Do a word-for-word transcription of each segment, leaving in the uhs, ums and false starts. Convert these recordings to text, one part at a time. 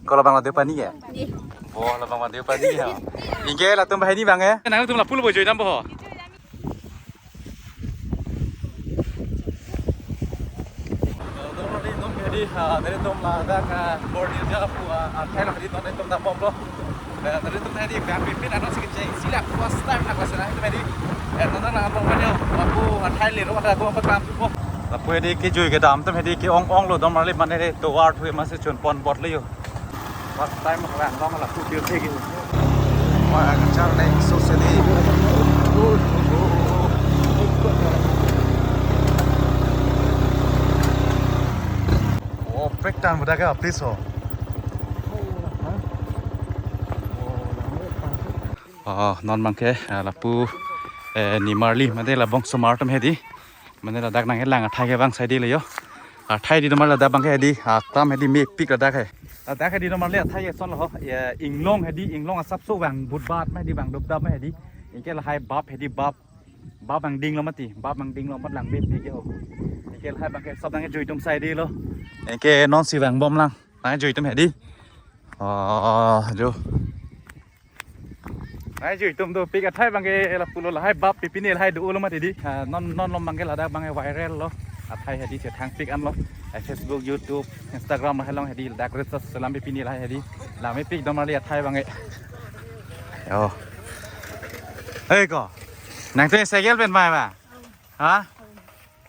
Ko labang la Deopani ke? Bo labang la Deopani ke. Anke latum bahai ni abang ke? Nangtum lapu lo bo joi dam bo ho. Jadi, ah, nelitum ladak, ah, boarding dia pu, ah, athai lo, jadi nelitum dam bomlo. Eh, nelitum tadi bang pipin ano si kecil, sila first time na kelas na itu tadi. Eh, nonton lang abang banyak, aku athai liro ada aku apa kelam tuh. Lapu hedi kejui kedam atum hedi ke-ong-ong lo, dom arli mane le tovar thu ma si chun pon bot le yo. First time lang long lapu tir thegi. Wah, kachar le so se di. Oh, break time udah ke, please ho. Oh, non abang ke, ah, lapu, eh, nimarli mate labong somar atum hedi. Mane ladak nangkelang athai ke abang side le yo. Athai di dom arli ladak abang ke hedi, ah, tam hedi mepik ladak he. Ladak hedi dom arli athai ke son lo ho. Ya, inglong hedi, inglong asapso vang budbat ma hedi, vang dupdap ma hedi. Anke lahai bap hedi, bap. Bap angding lo mati, bap angding lo mat lang mepik ke ho. Anke lahai abang ke sop nangkejui atum side lo. Anke non si vang bom lang. Nangkejui atum hedi. Oh, jo. Nangkejui atum dopik, athai abang ke lapu lo, lahai bap pipine lahai do-o lo mati di. Ah, non, non lo abang ke ladak abang ke viral lo. Athai hedi chethangpik an lo. Eh, Facebook, YouTube, Instagram lahai along hedi ladak reels selam pipine lahai hedi. Lang mepik dom arli athai abang ke. Yo. Hei ko. Nangtum cycle pen mai ba? Ha?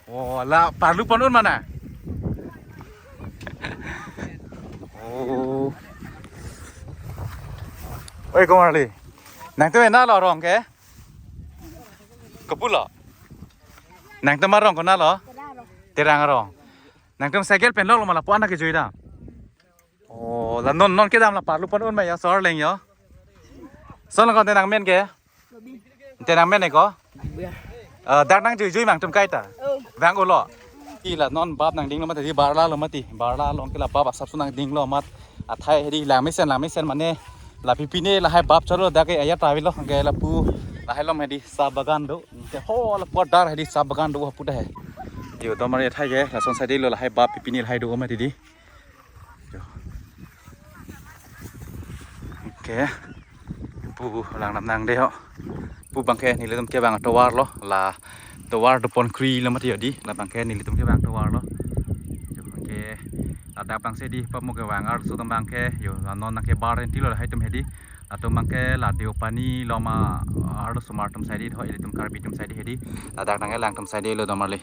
Oh, la parlu pon un mana? Oh. Oi, ko marli. Nangtum ena lo arong ke? Kopulo? Nangtum arong konat lo? Terang arong. Nangtum cycle pen lo lo ma lapu anak kejui dam? Oh, la non, non kedam la parlu pon un ma ya, sor leng yo. Son lo ko te nangmen ke? Te nangmen ko? Eh, dak nangjuijui abang atum kaita? Oh. Vang ulo. Ila non bap nangding lo mati, barla lo mati. Barla lo anke la bap asapso nangding lo mat. Athai hedi lang mesen, lang mesen mane la pipine lahai bap cholo dak ke aya tawi lo anke lapu lahai along hedi sa bagan do. Te ho lapu adar hedi sa bagan do hapu dah he. Yo dom arli athai ke lason side lo lahai bap pipine lahai do mati di. Jo. Oke. Pu lang nam nang de ho. Pu abang ke nelitum kevang atovar lo. La tovar do pon kri lo mati hedi. La abang ke nelitum kevang atovar lo. Jo, oke. Ladak abang si di pamu kevang arloso atum abang ke. Yo, la non nangkebar enti lo lahai atum hedi. Latum abang ke la Deopani lo ma arloso somar atum side ho, ilitum Karbi atum side hedi. Ladak nangkelang atum side lo dom arli.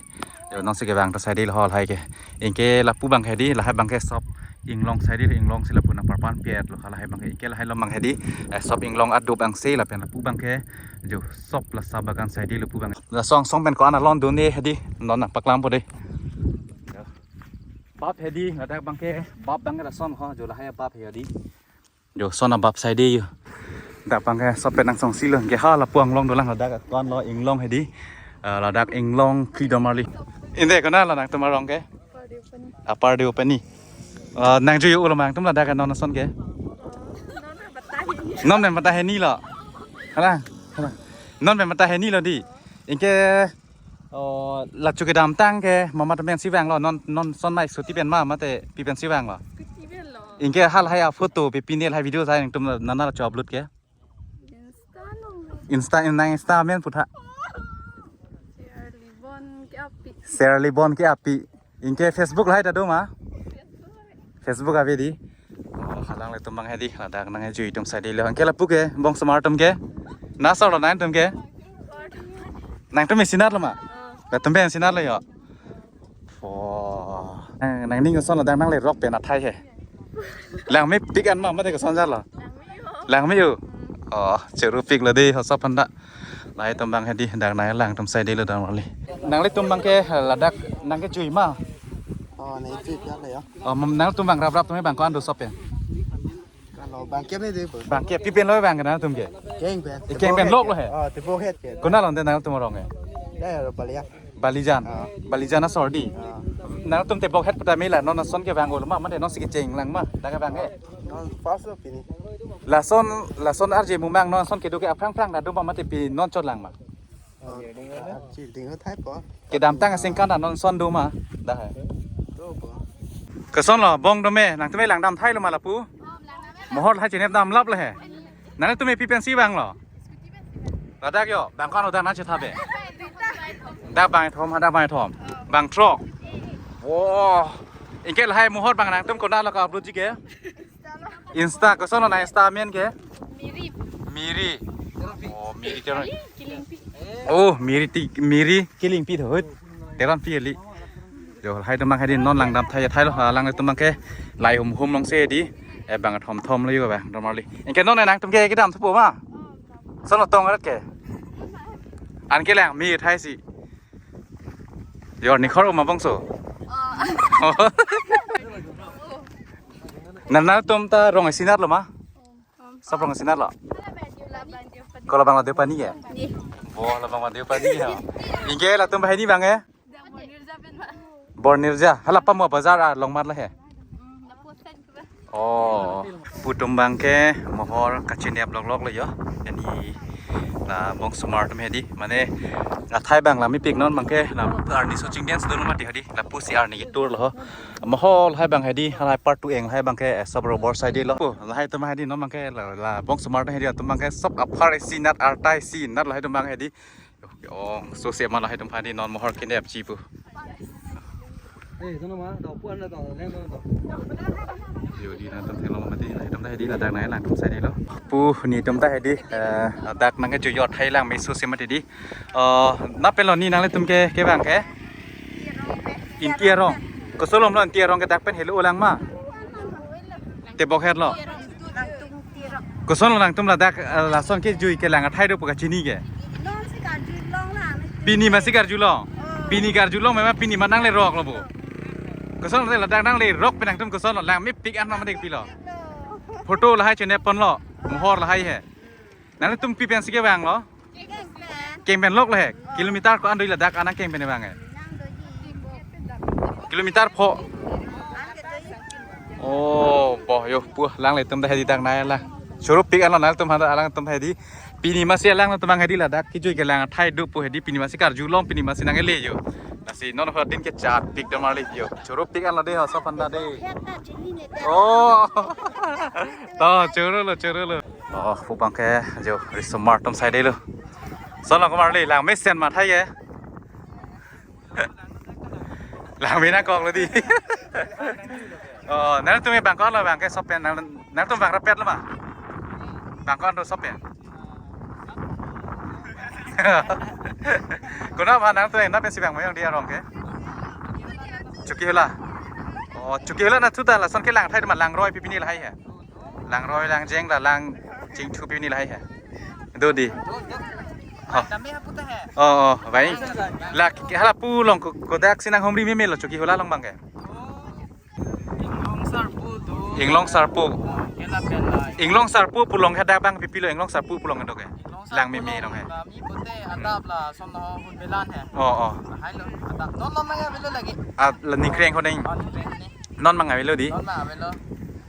Yo, non si kevang atum side lo ho lahai ke. Anke lapu abang ke hedi, lahai abang ke sop inglong side, inglong si lapu nangparpan piet lo lahai abang ke. Anke lahai along abang hedi, eh, sop inglong adup angse lapen lapu abang ke, jo, sop la sa bagan side lapu abang. Lason song pen ko-an alon dun ne hedi, non nangpaklang po de. Yo. Bap hedi, ladak abang ke, bap abang ke lason ho, jo lahai bap hedi. Jo, son abap side yo. Dak abang ke sop pen nangsongsi lo. Anke ha lapu anglong dolang ladak kon lo inglong hedi. Eh, ladak inglong kri dom arli. Inde konat lo nangtum arong ke? Upper Deopani. Upper Deopani. Eh, nangjui ulo ma nangtum ladak non ason ke? Non pen batai hini lo. Hala, hala. Non pen batai hini lo di. Anke Oh, la chu kedam tang ke, mama atum pen si vang lo, non, non son mai scooty pen ma, mate pi pen si vang lo. Scooty pen lo. Anke halahai aphoto, pipine lahai video sai nangtum nana la chu upload ke. Insta nong. Insta, in nang Insta amen putha. Shirley Bon ke api. Shirley Bon ke api. Anke Facebook lahai ta do ma? Facebook ave di. Oh, halanglitum abang hedi, ladak nangjui atum side lo. Anke lapu ke, bong somar atum ke. Nasor lo nangtum ke. Nangtum sinat lo ma? Latum pen sinat lo yo. Oh. Nang, nangning koson ladak nangle rok pen athai he. Lang mepik an ma, mate koson jat lo. Lang me yo. Oh, cherupik lo de, ho sop phan da. Lahai atum abang hedi, dak nanglang atum side lo dam kali. Nanglitum abang ke ladak nangkejui ma? Oh, nangkejui pyak le ya. Oh, mam nangtum abang raprap atum abang ko-an do sop ya? Kalau bangke me de bo. Bangke pi pen lo bang nangtum ke? Keng pen. Keng pen lok lo he? Oh, tebok het ke. Konat lo te nangtum arong ke? Ya, ya, Balijan. Balijan. Ah. Balijan asor di. Ah. Nangtum tebok het pu ta me la non ason ke vang ulo ma, mate non si kecheng lang ma, dak ke vang ke. Non pas lo pini. Lason, lason arje mumang non ason kedo ke aphrang phrang ta do ma mate pi non chot lang ma. Oh, arje ding thai po. Kedam tang asing kan ta non ason do ma, dak he. Do po. Kosonlo, bong dome, nangtum langdam thailo ma lapu? Mohor hai chinep damlap le he. Nangtum pi pensi vanglo? Ladak yo, bang ko-an ladak nangchethabe? Dak bangkethom, hadak bangkethom. Bangthrok. Wow. Anke lahai mohor bang nangtum konatlo ka-uploadji ke? Insta, kosonlo nang Insta amen ke? Miri. Miri. Oh, Miri Teron. Kilingpi. Oh, Miri Ti, Miri Kilingpi tho. Teronpi kali. Jo, lahai atum abang hedi non langdam thai thailo, ha, lang atum abang ke lahai humhum longse di. Eh, bangkethom thomlo yo bang, normally. Anke non nangtum ke kedam thupo ma? Kosonlo tong arat ke? Anke lang mi thaisi. Yo, nikhor ma bangso. Oh. Nang nangtum ta rong isi natlo ma? Sop rong isi natlo? Ko labang la Deopani ke? Bo, labang la Deopani ya. Anke latum abang hedi bang eh? Bornirja. Hala pamo bazar along mat la he. Oh, pu atum abang ke mohor kachinep loklok lo yo. Ani la bongsomar atum hedi. Mane athai abang la mepik, non abang ke la arni shooting dance dolo mati hedi. Lapusi arni ketur lo ho. Mohor lahai abang hedi, lahai part two eng lahai abang ke, eh, sop robor side lo. Oh, lahai atum hedi non abang ke la, la bongsomar atum hedi, atum abang ke sop aphar isi nat arta isi nat lahai atum abang hedi. Ong sose ma lahai atum hedi non mohor kinep chipu. Eh, sono ma, do pu an do, leng do. Yo di nangtum theklong mati, lahai atum ta hedi ladak nanglang atum side lo. Pu netum ta hedi, eh, dak nangkejui yo thai lang me sose mati di. Oh, nangpelo ni nanglitum ke, kevang ke? Inti arong. Kosonlo Inti arong ke dak pen helo lang ma? Tebok het lo. Kosonlo nangtum ladak, eh, lason kejui kelang athai do pu kachini ke? Pini masi karjulong. Pini karjulong, mema pini ma nanglerok lo bo. Kosonlo ladak nanglerok pen nangtum kosonlo lang mepik an ma dek pilo. Photo lahai chinep ponlo. Mohor lahai he. Nangtum pi pensi kevanglo? Kengpen. Kengpen lok le he. Kilometer ko-an do ladak anang kengpen vang he? Kilometer pho. Oh, bo yo pu lang le atum ta hedi dak nanglang. Choropik anlo nangtum handa lang atum hedi. Pini masi lang atum abang hedi ladak kejui kelang athai do pu hedi pini masi karjulong pini masi nangle yo. Lasi non ho din ke charpik do marli yo. Choropik anlo de ho sop handa de. Oh. To chorolo chorolo. Oh, pu abang ke jo risomar atum side lo. Sono komarli lang mesen ma thai ye. Lang bina kok lo di. Oh, nangtum bang ko-an lo bang ke sop pen nang, nangtum bang rapet lo ma? Bang ko-an lo sop pen. Konat ma nangtum nangpensi bang mayong di arong ke? Chokihola. Oh, Chokihola nangtum ta lason kelang athai ma, langroi pi pini lahai he? Langroi langjeng la lang chingthu pi pini lahai he? Do di. Oh. Oh, oh, bai. La hala pu along ko, kodaksi nanghumri meme lo Chokihola along bang ke? Inglong Sarpo do. Inglong Sarpo. Kela pen la. Inglong Sarpo pu along hadak bang pipilo Inglong Sarpo pu along do ke? Inglong Sarpo lang meme along he. La mi pote adap lason ho Inghun Melan he. Oh, oh. Lahai lo adap. Non non ma avelo lagi. Ah, la Nikreng ho ding. Oh, Nikreng ni. Non ma avelo di. Non ma avelo.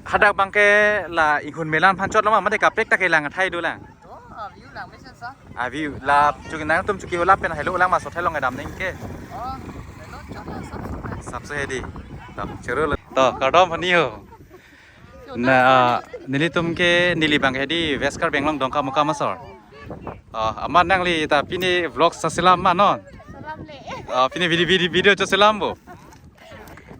Hadak bang ke la Inghun Melan aphan chotlo ma, mate kaprek ta kelang athai do lang. Oh, avi lang mesen sa. Avi la Choki nangtum Chokihola pen helo lang ma sot helong kedam neng ke. Oh, helo chotlo sap sap. Sap se hedi. To, chorolo. To, kardom aphan ni ho. Na, ah, nelitum ke neli bang ke hedi West Karbi Anglong Dongkamukam asor. Ah, amat nangli ta pini vlog saselam ma non? Salam le. Ah, pini video, video, video choselam bo.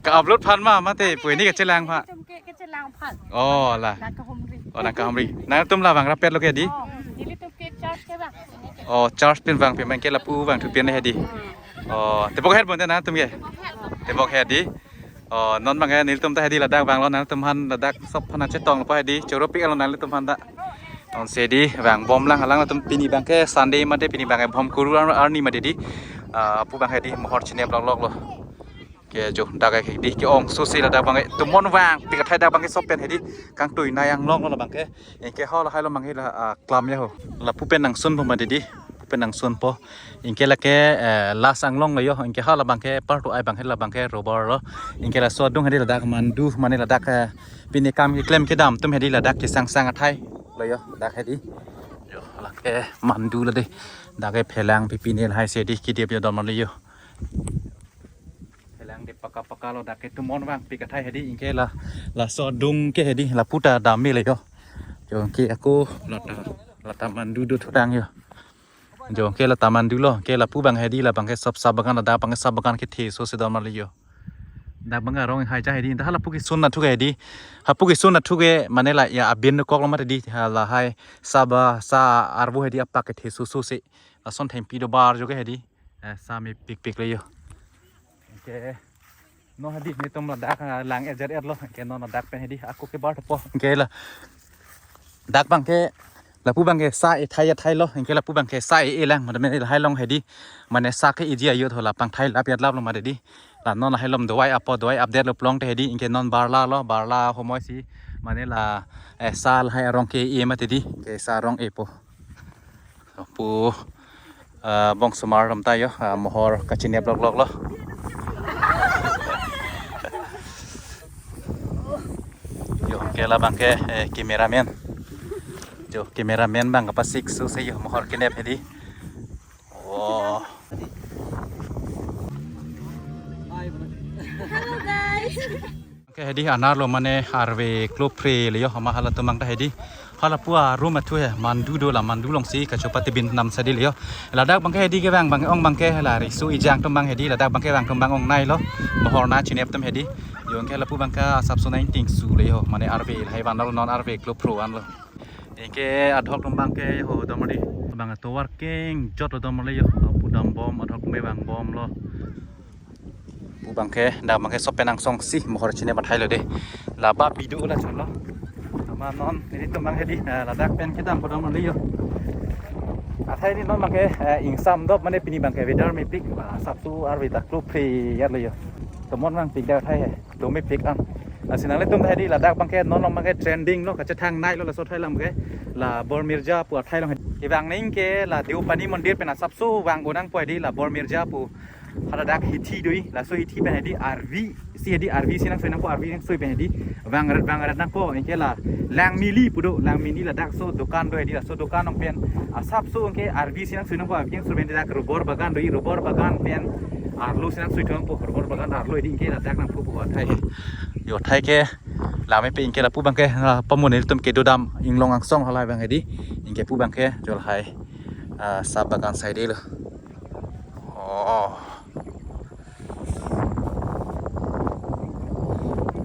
Ka-upload aphan ma, mate pu ini kachelang aphan. Nelitum ke, kachelang aphan. Oh, la. Nangkahumri. Oh, nangkahumri. Nangtum la bang rapet lo ke di? Oh, nelitum ke church ke bang. Oh, church pen bang pen ke lapu bang thu pen hedi. Oh, tebok het bonte nangtum ke? Tebok het di. Oh, non bang ke nelitum ta hedi ladak bang lo nangtum aphan ladak sop aphan chetong lo pa hedi. Choropik lo nangtum aphan ta. Non se di bang bom lang alang atum pini bang ke Sunday mate pini bang ke bom kuru ar-, arni mate di. Ah, pu bang hedi mohor chinep loklok lo. Ke jo dak ke di ke-ong sose ladak bang ke tumon vang pik athai dak bang ke sop pen hedi kangtui nai anglong lo bang ke. Anke ho lahai lo bang ke la, ah, klam ya ho. Lapu pen nangsunpo mati di. Pu pen nangsunpo. Anke lake, eh, last anglong lo yo. Anke hala bang ke part two ai bang ke la bang ke robor lo. Anke laso adung hedi ladak mandu mane ladak, eh, pini kam keklem kedam atum hedi ladak kesangsang athai lo yo dak hedi. Yo lake mandu lo de. Dak ke phelang pi pini lahai se di kedip yo domar lo yo. Phelang dip Paka paka lo, dak ke tumon vangpik athai hedi, anke la, laso adung ke hedi, lapu ta dam mele yo. Jo anke ako lata, lata mandu do thudang yo. Jo anke lata mandu lo, anke lapu abang hedi, labang ke sap sap bagan, ladak abang ke sap bagan kethe so si dam mali yo. Dak abang arong hai ja hedi, dah lapu kesun nathu ke hedi. Hapu kesun nathu ke mane la ya abin kok lo mati di, ha lahai saba sa arvo hedi apak kethe so so si. Lason thempi do bar jo ke hedi. Eh, sa mepikpik le yo. Anke non hedi netum ladak, ah, lang ejer er lo. Anke non ladak pen hedi ako ke bar po. Anke ladak abang ke, lapu abang ke sa ethai ethai lo. Anke lapu abang ke sa e-e lang. Mane lahai along hedi, mane sa ke eji ayo tho, la pangthai lap yat lap lo mati di. La non lahai along dawai apo, dawai update lo plong te hedi. Anke non barla lo, barla homoi si mane la, eh, sa lahai arong ke e mati di. Anke sa arong e po. Pu, ah, bong sumar ram ta yo, ah, mohor kachinep lok lok lo. Jo anke labang ke, eh, cameraman. Jo cameraman abang kapasik su se yo, mohor kenep hedi. Oh. Hello guys. Anke hedi anerlo mane arve klopre le yo, ama halatum abang ta hedi. Halapu a room athu he, mandu do, la mandu along si kachopat tebin nam sa di le yo. Ladak abang ke hedi kevang abang, ong abang ke la riso ejang atum abang hedi, ladak abang kevang atum abang ongnei lo. Mohor nangchinep atum hedi. Jo anke lapu abang ke asap so nangtingsu le yo, mane arve lahai van lo, non arve klopro an lo. Anke adhok atum abang ke ho dam mali. Abang atovar kengjot lo dam mali yo. Pu dam bom, adhok atum abang bom lo. Pu abang ke, dak abang ke sop pen angsong si mohor chinep athai lo de. La babi do la chun lo. Ama non netum abang hedi, eh, ladak pen kedam pu dam mali yo. Athai hedi non abang ke, eh, ingsam dop mane pini abang ke weather mepik, ah, sap su arve ta klopre yat lo yo. Tumon vangpik dak athai he. Dome pik an. Lasi nanglitum ta hedi ladak abang ke non along abang ke trending lo, kachethangnei lo laso athai along ke. La Bormirja pu athai along hedi. Kevang nangji ke la Deopani mondir pen asap so vang gonang po hedi, la Bormirja pu. Haladak hithi do-i, laso hithi pen hedi arvi si hedi, arvi si nangsoi nangpo, arvi nangsoi pen hedi. Vang ret vang ret nangpo, anke la Langmili pu do, Langmili ladak so dokan do hedi, laso dokan along pen asap so anke arvi si nangsoi nangpo, arvi nangsoi pen dak rubber bagan do-i, rubber bagan pen arlo si nangsoi thong po, rubber bagan arlo hedi anke ladak nangpo pu athai. Jo athai ke la mepe, anke lapu abang ke, ah, pamun netum kedo dam inglong angsong halahai abang hedi. Anke pu abang ke jo lahai, ah, sap bagan side lo. Oh.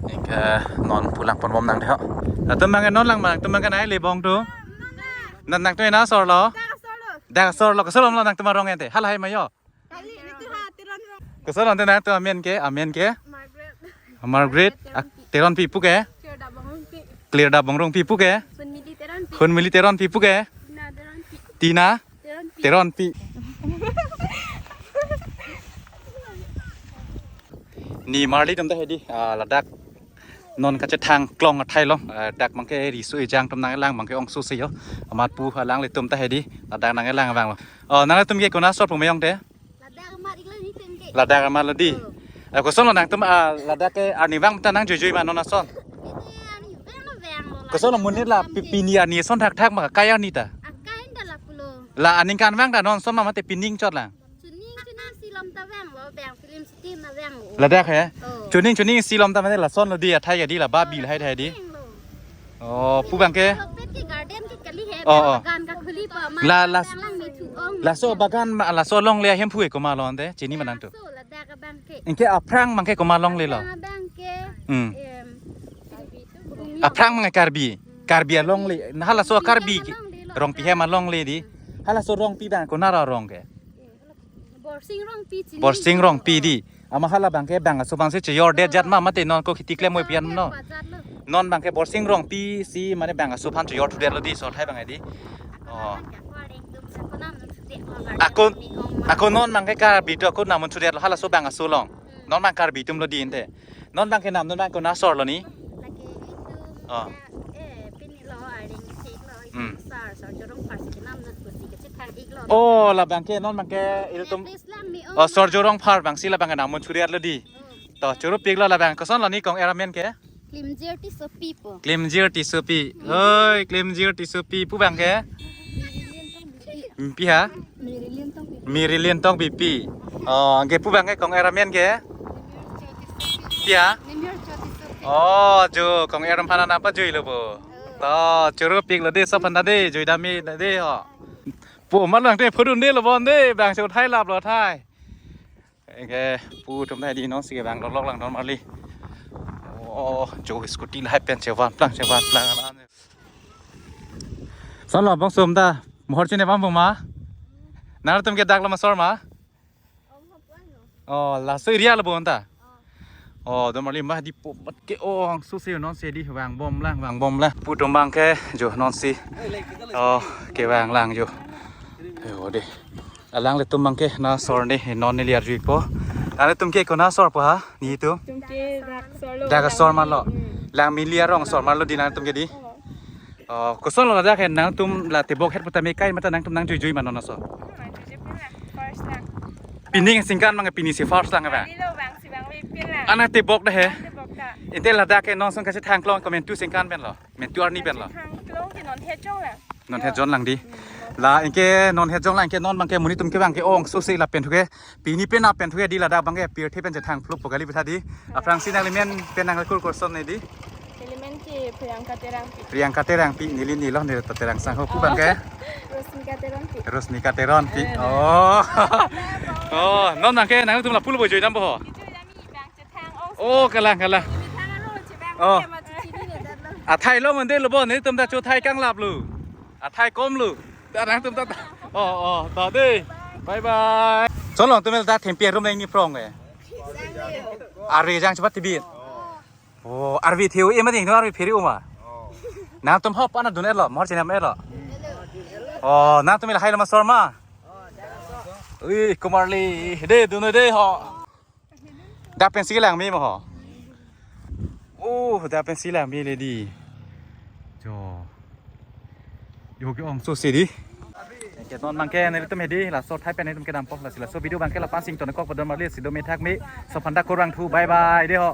Anke non pulang pon bom nang de ho. Latum abang ke non lang ma, latum abang ke nai le bong tu. Nang, nangtum ena asor lo? Dak asor lo. Dak asor lo, kosonlo nangtum arong ente. Halahai ma yo. Kali, netum ha Teron Rong. Kosonlo ante nangtum amen ke, amen ke? Margaret. Margaret, ah, Teronpi. Teronpi pu ke? Clear da Bongrungpi. Clear da Bongrungpi pu ke? Hunmili Teronpi. Hunmili Teronpi pu ke? Tina Teronpi. Tina Teronpi. Teronpi. Ne marli atum ta hedi, ah, ladak non kachethang klong athai along, ah, dak abang ke riso ejang atum nanglang abang ke ong su se yo. Amat pu alanglitum ta hedi, ladak nanglang abang lo. Oh, nanglitum ke konat asor pu ma yo ante? Ladak amat iklo netum ke. Ladak amat lo di. Oh. Eh, kosonlo nangtum, ah, ladak ke arnivang ta nang juijui ma non ason? Ini arnivang lo, vang lo. Kosonlo monit la pi-, pini arni ason thakthak ma, akai arni ta? Akai ta lapulo. La aningkan vang ta non ason ma mate pining chot lang? Chuning chuning isi alom ta vang lo, vang film shooting ta vang lo. Ladak he? Oh. Chuning chuning isi alom ta mate lason lo di athai ke di, la babi lahai athai di. Vang lo. Oh, pu abang ke? Pet ke garden ke kali he, oh, oh, bagan kakhuli pa ma. La, la, vang lang me thu ong. Laso bagan ma, laso alongle ahemphu ke komat lo ante, chini ma nangtum? Laso ladak abang ke. Anke aphrang abang ke komat alongle lo? Aphrang abang ke, hmm, em, Karbi tu. Aphrang abang ke Karbi. Karbi alongle. Nah, halaso Karbi Karbi hem alongle lo. Rongpi hem alongle di. Halaso Rongpi abang konat arong ke? Borsing Rongpi chini. Borsing Rongpi di. Ama hala abang ke bang aso abang si chejor det jat ma, mate non ko kheti klem oi pian no. Chejor det jat lo. Non abang ke Borsing Rongpi si mane bang aso aphan chejor thudet lo di, so athai abang di. Oh. Ako, ako non abang ke Karbi atum ako namun thudet lo, halaso bang aso along. Hmm. Non abang Karbi atum lo di ante. Non abang ke nam, non abang konat asor lo ne? Lake itum, oh, eh, pini lo, aring thik lo, hmm, sar, sar jorong par si kenam na kusi kachethang ik lo. Oh, labang ke, non abang ke, ilitum. Please lang ni, oh, sar jorong par abang si labang ke namun churiat lo di. Hmm. To, choro pik lo labang, kosonlo ne kong-er amen ke? Klimjir Tissopi po. Klimjir Tissopi. Hmm. Hoi, Klimjir Tissopi. Pu abang ke? Pi ha? Mirilin Tongpipi. Mirilin Tongpipi. Oh, anke pu abang ke kong-er amen ke? Klimjir Tissopi. Ya. Nimir choti supi. Oh, jo, kong eram hana napa jui lo bo. To, churu pik lo de, sopan da de, jui dami da de ho. Po, mar lang te, pudun de lo bon de, bang chot hai lap lo thai. Eke, pu tum thai di non si ke bang lok lok lang don marli. Oh, jo scooty lahai pen chevan plang, chevan plang. Son lo bong sum ta, mohor chine bam bung ma. Nangtum ke dak lo ma sor ma. Oh, laso area lo bon ta. Oh, don marli ma di po mat ke ong su si non si di vang bom lang, vang bom lang. Pu tum bang ke jo non si. Oh, ke vang lang jo. Yo de. Alanglitum bang ke na sor ni non neli arjuipo. Alanglitum ke ko na sor po ha? Netum? Tum ke dak sor lo. Dak sor mar lo. Hmm. Lang mili arong sor mar lo di nangtum ke di. Oh. Oh, koson lo dak ke nangtum la tebok het puta me kai mata nangtum nang jui jui ma non aso. Hmm, jui jui pin lang. First lang. Pini singkan mang pini si first lang ba? Kali lo bang si bang wi pin lang. Ana tebok da he. Tebok da. Inte ladak ke non song kasi thang klong komen tu singkan pen lo. Men tu arni pen lo. Thang klong ke non het jong lang. Non het jon lang di. Hmm. La anke non het jong lang ke non bang ke monit tum ke bang ke ong su si lapen thu ke. Pini pen apen thu ke di ladak bang ke pirthe pen je thang phlup po kali pitha di. Aphrangsi nangli men pen nang kur koson ne di. Neli men ke Priyanka Terangpi. Priyanka Terangpi, neli ni lo ne ta Terang sang ho pu bang ke. Rosmika Terangpi. Rosmika Terangpi. Eh. Oh. Oh, non bang ke nangtum la pulo bo jui dam bo ho. Jui dam i bang chetang ong. Oh, kalang, kalang. Ini thang aro che bang. Oh. Ke ma chichini ne dat lo. Athai lo ngonde lo bo netum ta cho thai kang lap lo. Athai kom lo. Ta nangtum ta. Oh, oh, ta de. Bye bye. Cholong tum el ta thempi arum nang ni prong e. Sang le. Are jang chepat tibit. Oh, arvi theu e ma ding no arvi phiri uma. Nangtum hop ana dun elo, mor chinam elo. Oh, nangtum ila hai lama sor ma. Ui, ko marli, de dun de ho. Dak pensi lang me mo ho. Oh, dak pensi lang me le di. Jo. Yo ke ong so si di. Ke non bang ke nelitum he di, laso thai pen nelitum ke dam po, lasi laso video bang ke la pansing ton kok padon marli si do me thak me. So phan ta kurang thu, bye bye de ho.